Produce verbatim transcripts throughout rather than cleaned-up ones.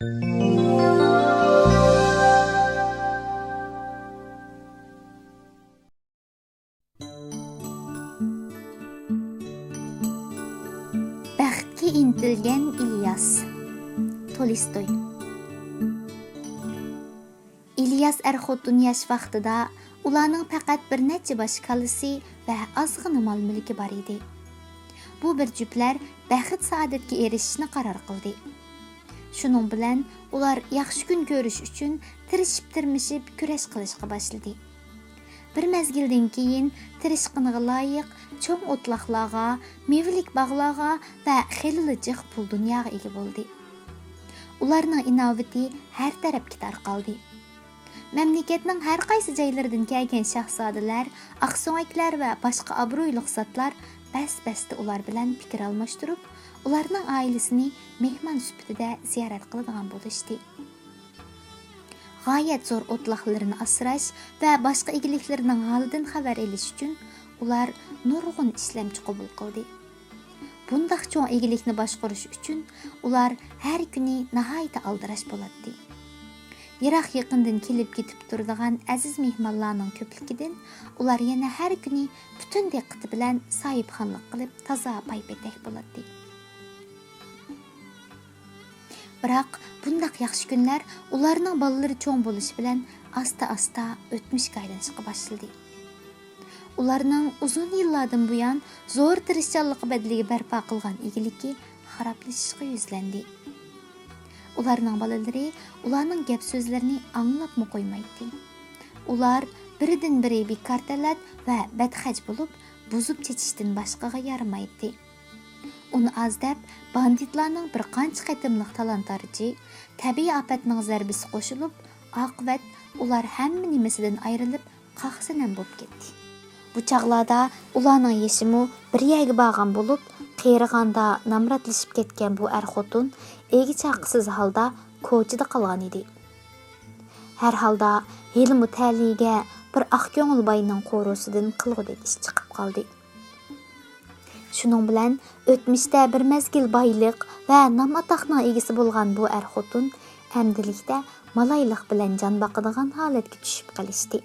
بەختكە ئىنتىلگەن ئىلياس. تولستوي. ئىلياس ئەر-خوتۇن ياش ۋاقتىدا ئۇلارنىڭ پەقەت بىر نەچچە باش كالىسى ۋە ئازغىنە مال-مۈلكى بار ئىدى. بۇ بىر جۈپلەر بەخت-سائادەتكە ئېرىشىشنى قارار قىلدى. شۇنىڭ بىلەن ئۇلار ياخشى كۈن كۆرۈش ئۈچۈن تىرىشىپ-تىرمىشىپ كۈرەش قىلىشقا باشلىدى. بىر مەزگىلدىن كېيىن تىرىشقىنىغا لايىق چوڭ ئوتلاقلارغا، مېۋىلىك باغلارغا ۋە خېلىلا جىق پۇل دۇنياغا ئىگە بولدى. ئۇلارنىڭ ئىناۋىتى ھەر تەرەپكە تارقالدى. مەملىكەتنىڭ ھەر قايسى جايلىرىدىن كەلگەن شاھزادىلەر، ئاقسۆڭەكلەر ۋە باشقا ئابرۇيلۇق زاتلار بەس-بەستە ئۇلار بىلەن پىكىر ئالماشتۇرۇپ، ئۇلارنىڭ ئائىلىسىنى مېھمان سۈپىتىدە زىيارەت قىلىدىغان بولۇشتى. غايەت زور ئوتلاقلىرىنى ئاسراش ۋە باشقا ئىگىلىكلىرىنىڭ ھالىدىن خەۋەر ئېلىش ئۈچۈن ئۇلار نۇرغۇن ئىشلەمچى قوبۇل قىلدى. بۇنداق چوڭ ئىگىلىكنى باشقۇرۇش ئۈچۈن ئۇلار ھەر كۈنى ناھايىتى ئالدىراش بولاتتى. يىراق-يېقىندىن كېلىپ-كېتىپ تۇرىدىغان ئەزىز مېھمانلارنىڭ كۆپلۈكىدىن ئۇلار يەنە ھەر كۈنى پۈتۈن دىققىتى بىلەن ساھىبخانلىق قىلىپ، تازا پايپېتەك بولاتتى. بىراق، بۇنداق ياخشى كۈنلەر ئۇلارنىڭ بالىلىرى چوڭ بولۇشى بىلەن ئاستا-ئاستا ئۆتمۈشكە ئايلىنىشقا باشلىدى. ئۇلارنىڭ ئۇزۇن يىللاردىن بۇيان زور تىرىشچانلىقى بەدىلىگە بەرپا قىلغان ئىگىلىكى خارابلىشىشقا يۈزلەندى. ئۇلارنىڭ بالىلىرى ئۇلارنىڭ گەپ-سۆزلىرىنى ئاڭلاپمۇ قويمايتتى. ئۇلار بىرىدىن-بىرى بىكار تەلەت ۋە بەتخەج بولۇپ، بۇزۇپ چېچىشتىن باشقىغا يارىمايتتى. ئۇنى ئاز دەپ، باندىتلارنىڭ بىر قانچە قېتىملىق تالان-تارىجى، تەبىئىي ئاپەتنىڭ زەربىسى قوشۇلۇپ، ئاقىۋەت ئۇلار ھەممە نېمىسىدىن ئايرىلىپ، قاقسىنەم بولۇپ كەتتى. بۇ چاغلاردا ئۇلارنىڭ يېشىمۇ بىر يەرگە بارغان بولۇپ، قېرىغاندا نامراتلىشىپ كەتكەن بۇ ئەر-خوتۇن ئىگە-چاقىسىز ھالدا كوچىدا قالغان ئىدى. ھەر ھالدا، ھېلىمۇ تەلىيىگە بىر ئاق كۆڭۈل باينىڭ قورۇسىدىن قىلغۇدەك ئىش چىقىپ قالدى. شۇنىڭ بىلەن ئۆتمۈشتە بىر مەزگىل بايلىق ۋە نام-ئاتاقنىڭ ئىگىسى بولغان بۇ ئەر-خوتۇن ئەمدىلىكتە مالايلىق بىلەن جان باقىدىغان ھالەتكە چۈشۈپ قېلىشتى.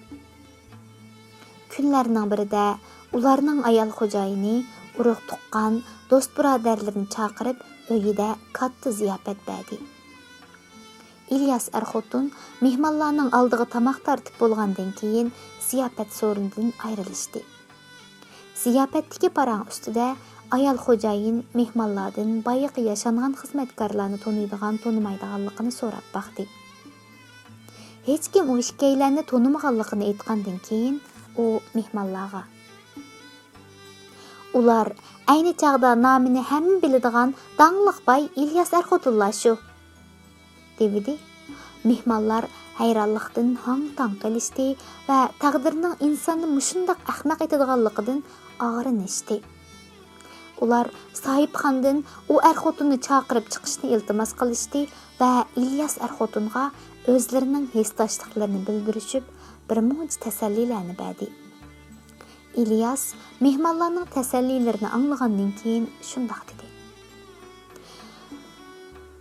كۈنلەرنىڭ بىرىدە ئۇلارنىڭ ئايال خوجايىنى ئۇرۇق-تۇغقان، دوست-بۇرادەرلىرىنى چاقىرىپ، ئۆيىدە كاتتا زىياپەت بەردى. ئىلياس ئەر-خوتۇن مېھمانلارنىڭ ئالدىغا تاماق تارتىپ بولغاندىن كېيىن، زىياپەت سورۇنىدىن ئايرىلىشتى. زىياپەتتىكى پاراڭ ئۈستىدە ئايال خوجايىن مېھمانلاردىن بايىقى ياشانغان خىزمەتكارلارنى تونۇيدىغان، تونۇمايدىغانلىقىنى سوراپ باقتى. ھېچكىم ئۇ ئىككىيلەننى تونۇمىغانلىقىنى ئېيتقاندىن كېيىن، ئۇ مېھمانلارغا، «ئۇلار ئەينى چاغدا نامىنى ھەممە بىلىدىغان داڭلىق باي ئىلياس ئەر-خوتۇنلار شۇ.» دېۋىدى. مېھمانلار ھەيرانلىقتىن ھاڭ-تاڭ قېلىشتى ۋە تەقدىرنىڭ ئىنساننى مۇشۇنداق ئەخمەق ئېتىدىغانلىقىدىن ئاغرىنىشتى. ئۇلار ساھىبخانىدىن ئۇ ئەر-خوتۇننى چاقىرىپ چىقىشنى ئىلتىماس قىلىشتى ۋە ئىلياس ئەر-خوتۇنغا ئۆزلىرىنىڭ ھېسداشلىقلىرىنى بىلدۈرۈشۈپ، بىر مۇنچە تەسەللىلەرنى بەردى. ئىلياس مېھمانلارنىڭ تەسەللىلىرىنى ئاڭلىغاندىن كېيىن شۇنداق دېدى: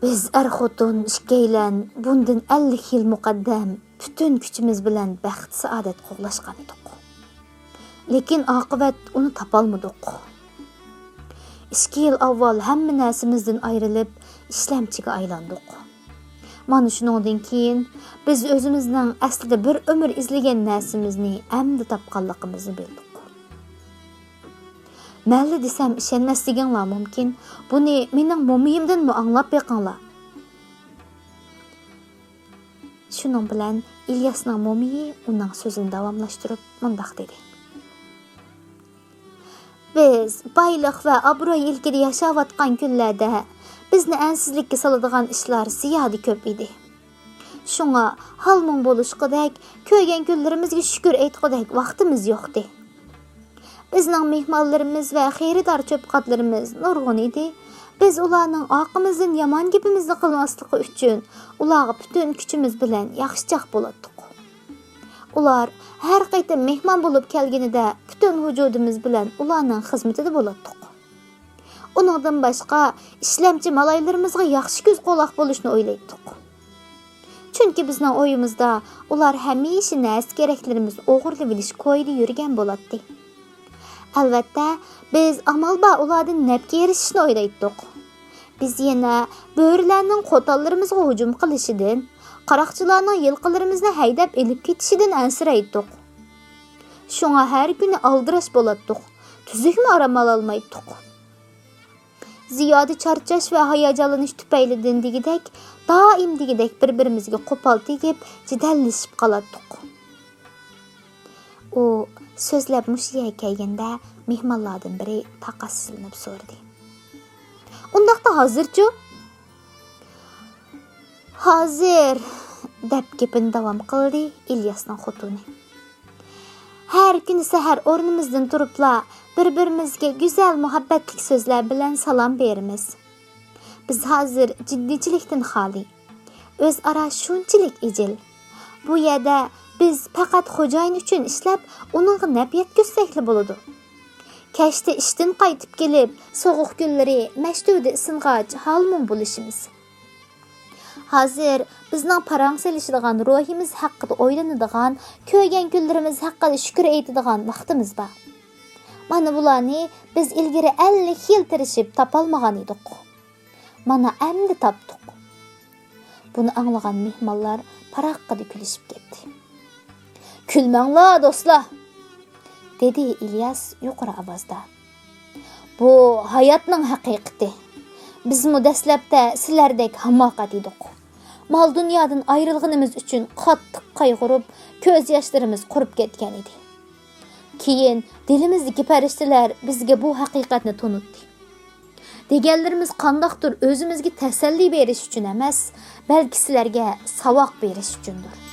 «بىز ئەر-خوتۇن ئىككىيلەن بۇندىن ئەللىك يىل مۇقەددەم پۈتۈن كۈچىمىز بىلەن بەخت-سائادەت قوغلاشقان ئىدۇق. لېكىن ئاقىۋەت ئۇنى تاپالمىدۇق. ئىككى يىل ئاۋۋال ھەممە نەرسىمىزدىن ئايرىلىپ، ئىشلەمچىگە ئايلاندۇق. مانا شۇنىڭدىن كېيىن بىز ئۆزىمىزنىڭ ئەسلىدە بىر ئۆمۈر ئىزلىگەن نەرسىمىزنى ئەمدى تاپقانلىقىمىزنى بىلدۇق. مەنلا دېسەم ئىشەنمەسلىكىڭلار مۇمكىن، بۇنى مېنىڭ مومىيىمدىنمۇ ئاڭلاپ بېقىڭلار.» شۇنىڭ بىلەن ئىلياسنىڭ مومىيى ئۇنىڭ سۆزىنى داۋاملاشتۇرۇپ مۇنداق دېدى: «بىز بايلىق ۋە ئابرۇي ئىلكىدە ياشاۋاتقان كۈنلەردە بىزنى ئەنسىزلىككە سالىدىغان ئىشلار زىيادە كۆپ ئىدى. شۇڭا ھال-مۇڭ بولۇشقۇدەك، كۆرگەن كۈنلىرىمىزگە شۈكۈر ئېيتقۇدەك ۋاقتىمىز يوقتى. بىزنىڭ مېھمانلىرىمىز ۋە خېرىدار چوپقاتلىرىمىز نۇرغۇن ئىدى. بىز ئۇلارنىڭ ئارقىمىزدىن يامان گېپىمىزنى قىلماسلىقى ئۈچۈن، ئۇلارغا پۈتۈن كۈچىمىز بىلەن ياخشىچاق بولاتتۇق. ئۇلار ھەر قېتىم مېھمان بولۇپ كەلگىنىدە، پۈتۈن ۋۇجۇدىمىز بىلەن ئۇلارنىڭ خىزمىتىدە بولاتتۇق. ئۇنىڭدىن باشقا، ئىشلەمچى مالايلىرىمىزغا ياخشى كۆز-قۇلاق بولۇشنى ئويلايتتۇق. چۈنكى بىزنىڭ ئويىمىزدا ئۇلار ھەمىشە نەرسە-كېرەكلىرىمىزنى ئوغرىلىۋېلىش كويىدا يۈرگەن بولاتتى. ئەلۋەتتە، بىز ئامال بار ئۇلاردىن نەپكە ئېرىشىشنى ئويلايتتۇق. بىز يەنە بۆرىلەرنىڭ قوتانلىرىمىزغا ھۇجۇم قىلىشىدىن، قاراقچىلارنىڭ يىلقىلىرىمىزنى ھەيدەپ ئېلىپ كېتىشىدىن ئەنسىرەيتتۇق. شۇڭا ھەر كۈنى ئالدىراش بولاتتۇق، تۈزۈكمۇ ئارام ئالالمايتتۇق. زىيادە چارچاش ۋە ھاياجانلىنىش تۈپەيلىدىن دېگۈدەك، دائىم دېگۈدەك بىر-بىرىمىزگە قوپال تېگىپ، جېدەللىشىپ قالاتتۇق. ئۇ سۆزلەپ مۇشۇ يەرگە كەلگەندە، مېھمانلاردىن بىرى تاقەتسىزلىنىپ سورىدى: «ئۇنداقتا ھازىرچۇ؟» «ھازىر»، دەپ گېپىنى داۋام قىلدى ئىلياسنىڭ خوتۇنى. «ھەر كۈنى سەھەر ئورنىمىزدىن تۇرۇپلا بىر-بىرىمىزگە گۈزەل مۇھەببەتلىك سۆزلەر بىلەن سالام بېرىمىز. بىز ھازىر جىددىيچىلىكتىن خالىي. ئۆزئارا شۇنچىلىك ئىجىل. بۇ يەردە بىز پەقەت خوجايىن ئۈچۈن ئىشلەپ، ئۇنىڭغا نەپ يەتكۈزسەكلا بولىدۇ. كەچتە ئىشتىن قايتىپ كېلىپ، سوغۇق كۈنلىرى مەشتۇدە ئىسسىنغاچ ھالمۇڭ بولۇشىمىز. ھازىر بىزنىڭ پاراڭ سېلىشىدىغان، روھىمىز ھەققىدە ئويلىنىدىغان، كۆرگەن كۈنلىرىمىز ھەققىدە شۈكۈر ئېيتىدىغان ۋاقتىمىز بار. مانا بۇلارنى بىز ئىلگىرى ئەللىك يىل تىرىشىپ تاپالمىغان ئىدۇق. مانا ئەمدى تاپتۇق.» بۇنى ئاڭلىغان مېھمانلار پاراققىدە كۈلۈشۈپ كەتتى. «كۈلمەڭلار، دوستلار!» دېدى ئىلياس يۇقىرى ئاۋازدا. «بۇ ھاياتنىڭ ھەقىقىتى. بىزمۇ دەسلەپتە سىلەردەك ھاماقەت ئىدۇق. مال-دۇنيادىن ئايرىلغىنىمىز ئۈچۈن قاتتىق قايغۇرۇپ، كۆز ياشلىرىمىز قۇرۇپ كەتكەن ئىدى. كېيىن دىلىمىزدىكى پەرىشتىلەر بىزگە بۇ ھەقىقەتنى تونۇتتى. دېگەنلىرىمىز قانداقتۇر ئۆزىمىزگە تەسەللى بېرىش ئۈچۈن ئەمەس، بەلكى سىلەرگە ساۋاق بېرىش ئۈچۈندۇر.»